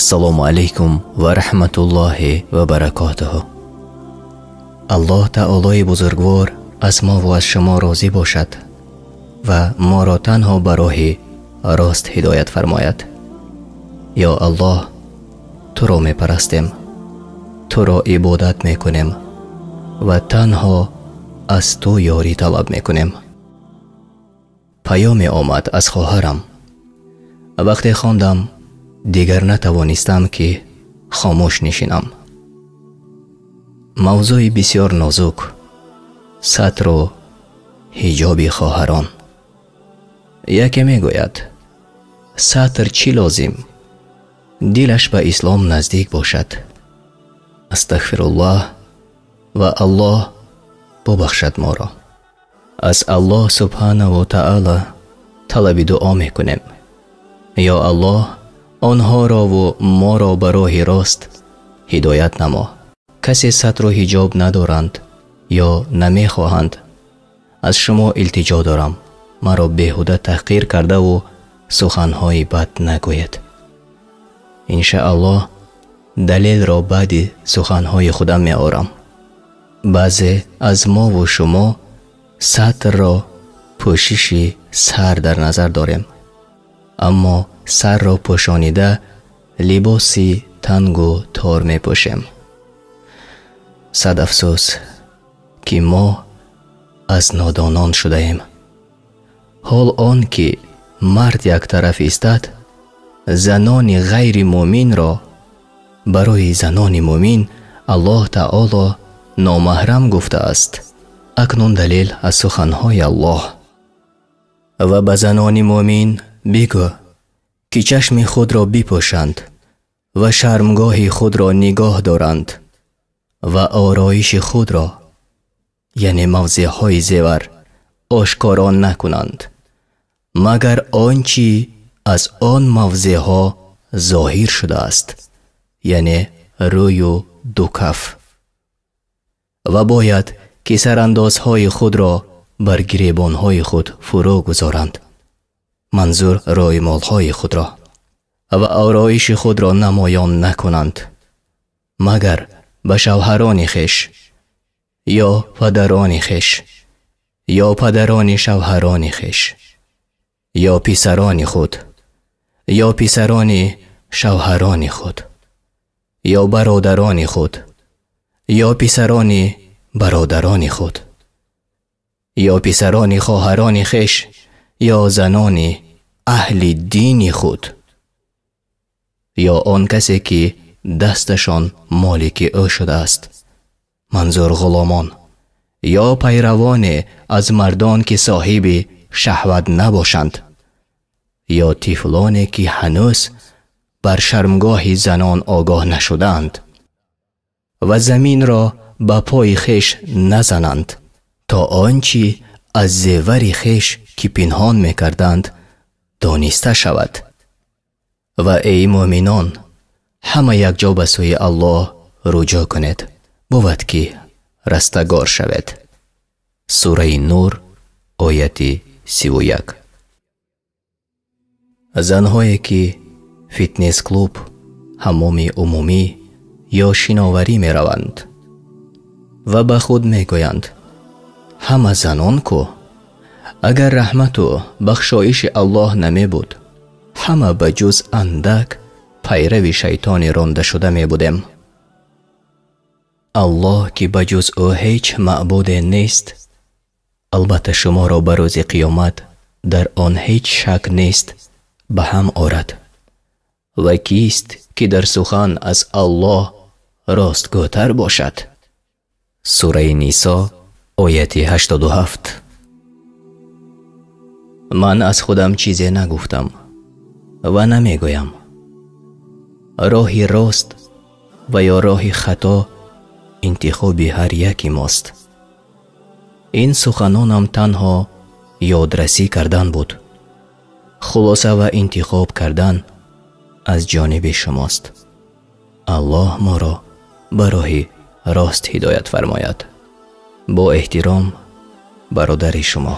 Ассалому алайкум ва раҳматуллоҳи ва баракотуҳ. Аллоҳ таолои бузургвор аз мо ва аз шумо розӣ бошад ва моро танҳо ба роҳи рост ҳидоят фармояд. Ё Аллоҳ, туро мепарастем, туро ибодат мекунем ва танҳо аз ту ёрӣ талаб мекунем. Паёме омад аз хоҳарам. Вақте хондам, дигар натавонистам ки хомӯш нишинам. Мавзӯи бисёр нозук, сатру ҳиҷоби хоҳарон. Яке мегӯяд: сатр чӣ лозим? Дилаш ба ислом наздик бошад. Астағфируллоҳ ва Аллоҳ бубахшад моро. Аз Аллоҳ субҳанаву таъала талаби дуо мекунем. Ё Аллоҳ, онҳорову моро ба роҳи рост ҳидоят намо. Касе сатру ҳиҷоб надоранд ё намехоҳанд, аз шумо илтиҷо дорам, маро беҳуда таҳқир кардаву суханҳои бад нагӯед. Иншааллоҳ далелро баъди суханҳои худам меорам. Баъзе аз мову шумо сатрро пӯшиши сар дар назар дорем, аммо сарро пӯшонида либоси тангу тор мепӯшем. Сад афсӯс, ки мо аз нодонон шудаем. Ҳол он ки мард як тараф истад, занони ғайри мӯминро барои занони мӯмин Аллоҳ таоло номаҳрам гуфтааст. Акнун далел аз суханҳои Аллоҳ. Ва ба занони мӯмин бигӯ, ки чашми худро бипӯшанд ва шармгоҳи худро нигоҳ доранд ва ороиши худро, яъне мавзеъҳои зевар, ошкоро накунанд, магар он чӣ аз он мавзеъҳо зоҳир шудааст, яъне рӯю ду каф. Ва бояд ки сарандозҳои худро бар гиребонҳои худ фурӯ гузоранд, манзур рӯймолҳои худро, ва ороиши худро намоён накунанд, магар ба шавҳарони хеш ё падарони хеш ё падарони шавҳарони хеш ё писарони худ ё писарони шавҳарони худ ё бародарони худ ё писарони бародарони худ ё писарони хоҳарони хеш ё занони аҳли дини худ ё он касе ки дасташон молики ӯ шудааст, манзур ғуломон, ё пайравоне аз мардон ки соҳиби шаҳват набошанд, ё тифлоне ки ҳанӯз бар шармгоҳи занон огоҳ нашудаанд ва заминро ба пои хеш назананд то он чӣ аз зевари хеш ки пинҳон мекарданд дониста шавад. Ва эй мӯминон, ҳама якҷо ба сӯи Аллоҳ руҷӯъ кунед, бувад ки растагор шавед. Сураи Нур, ояти 31. Занҳое ки фитнес-клуб, ҳаммоми умумӣ ё шиноварӣ мераванд ва ба худ мегӯянд: ҳама занон ку, агар раҳмату бахшоиши Аллоҳ намебуд, ҳама ба ҷуз андак пайрави шайтони рондашуда мебудем. Аллоҳ ки ба ҷуз ӯ ҳеҷ маъбуде нест, албатта шуморо ба рӯзи қиёмат дар он ҳеҷ шак нест ба ҳам орад. Ва кист ки дар сухан аз Аллоҳ ростгӯтар бошад? Сураи Нисо, ояти 87. Ман аз худам чизе нагуфтам ва намегӯям. Роҳи рост ва ё роҳи хато интихоби ҳар яки мост. Ин суханонам танҳо ёдрасӣ кардан буд. Хулоса ва интихоб кардан аз ҷониби шумост. Аллоҳ моро ба роҳи рост ҳидоят фармояд. Бо эҳтиром, бародари шумо.